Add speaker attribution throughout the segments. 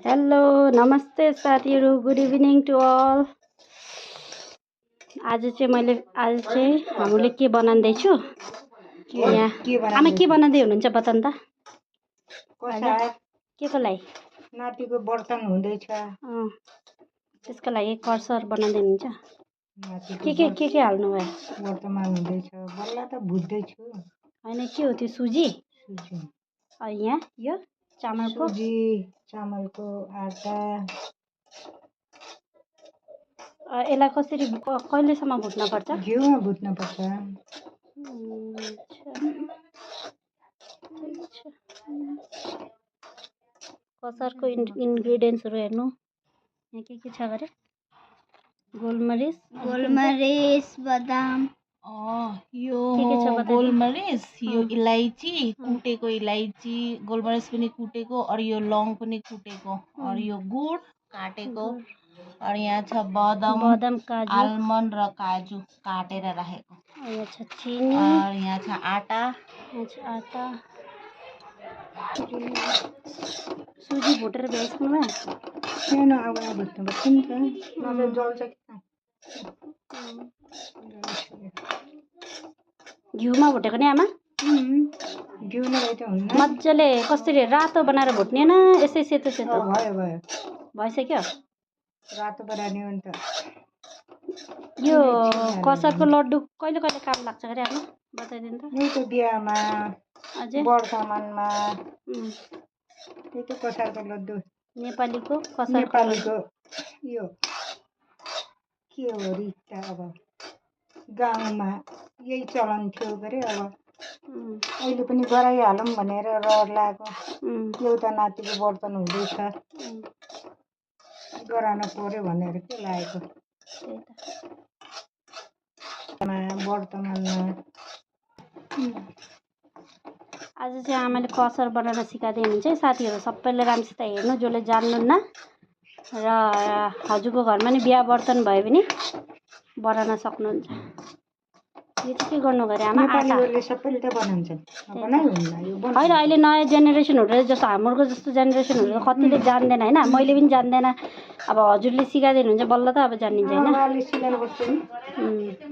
Speaker 1: Hello नमस्ते साथीहरु, good evening to all. आज चाहिँ हामीले के बनाउँदैछु यहाँ आमा के बनाउँदै हुनुहुन्छ बताउनु त। केको लागि
Speaker 2: नातिको बर्तन हुँदैछ।
Speaker 1: त्यसको लागि कर्सर बनाउँदै हुनुहुन्छ। के हाल्नु भयो?
Speaker 2: वर्तमान हुँदैछ। बल्ल त भुट्दैछु।
Speaker 1: हैन के हो त्यो? सुजी। यहाँ यो चामलको
Speaker 2: चामलको आटा।
Speaker 1: यसलाई कसरी कहिलेसम्म भुट्न पर्छ?
Speaker 2: घिउमा भुट्न पर्छ।
Speaker 1: कसरको इन्ग्रेडियन्ट्सहरु हेर्नु। यहाँ के छ गरे? गोलमरिच, बदाम।
Speaker 3: यो गोलमरिच, यो इलायची, कुटेको इलायची, गोलमरिच पनि कुटेको, और यो लौंग पनि कुटेको, और यो गुड़ काटेको, और यहाँ छ बदाम,
Speaker 1: काजु,
Speaker 3: आलमन्ड र काजु काटेर राखेको।
Speaker 1: यहाँ छ चिनी,
Speaker 3: और यहाँ छ आटा।
Speaker 1: सुजी भुटेर भ्याइसक्नु भयो?
Speaker 2: छैन, अब भुट्नु पर्छ नि त, नभए जल्छ कि।
Speaker 1: घिउमा भुटेको नि आमा?
Speaker 2: घिउ नभए त हुन्न।
Speaker 1: मजाले कसरी रातो बनाएर भुट्ने न यसै सेतो?
Speaker 2: भयो
Speaker 1: भइसक्यो।
Speaker 2: रातो बनाउने हो नि त।
Speaker 1: यो कसरको लड्डु कहिले काम लाग्छ गरे आमा? बताइदिनु त।
Speaker 2: यो त बिहामा,
Speaker 1: अझै
Speaker 2: बर्खामा, यो त कसरको लड्डु।
Speaker 1: नेपालीको
Speaker 2: यो के हो रिता? अब गाउँमा यही चलन थियो गरे। अब अहिले पनि गराइहालौँ भनेर रहर लाग्यो। एउटा नातिको बर्तन हुँदैछ, गराउनु पर्यो भनेर के लागेको। वर्तमानमा
Speaker 1: आज चाहिँ आमाले कसर बनाउन सिकाइदिए हुनुहुन्छ है साथीहरु। सबैले राम्रोसित हेर्नु जसले जान्नुहुन्न, र हजुरको घरमा नि बिहा बर्तन भयो भने बनाउन सक्नुहुन्छ। यो चाहिँ के गर्नु गरे आमा?
Speaker 2: नेपालीहरुले सबैले त बनाउँछन्, बनाइहुन्न यो
Speaker 1: हैन। अहिले नयाँ जेनेरेसनहरु जस्तो हाम्रो जस्तो जेनेरेसनहरु कतिले जान्दैन हैन। मैले पनि जान्दैन। अब हजुरले सिकाइदिनु हुन्छ बल्ल त अब जानिन्छ हैन।
Speaker 2: आमाले सिकाउनु पर्छ नि।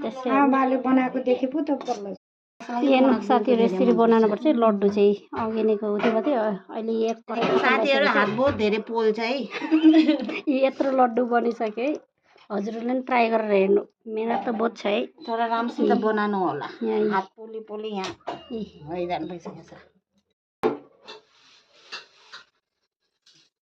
Speaker 1: त्यसै
Speaker 2: आमाले बनाएको देखे पो त बल्ल।
Speaker 1: हेर्नु साथीहरु, यसरी बनाउनु पर्छ। लड्डु चाहिँ अर्ग्यानिकको उठेको थियो, अहिले एक प्रकार
Speaker 3: साथीहरु हात बहुत धेरै पोल्छ है।
Speaker 1: यत्रो लड्डु बनिसक्यो है। हजुरले पनि ट्राई गरेर हेर्नु। मेहनत त बहुत छ है,
Speaker 3: तर राम्रोसित बनाउनु होला। हात पोली यहाँ भइजानु भइसकेछ।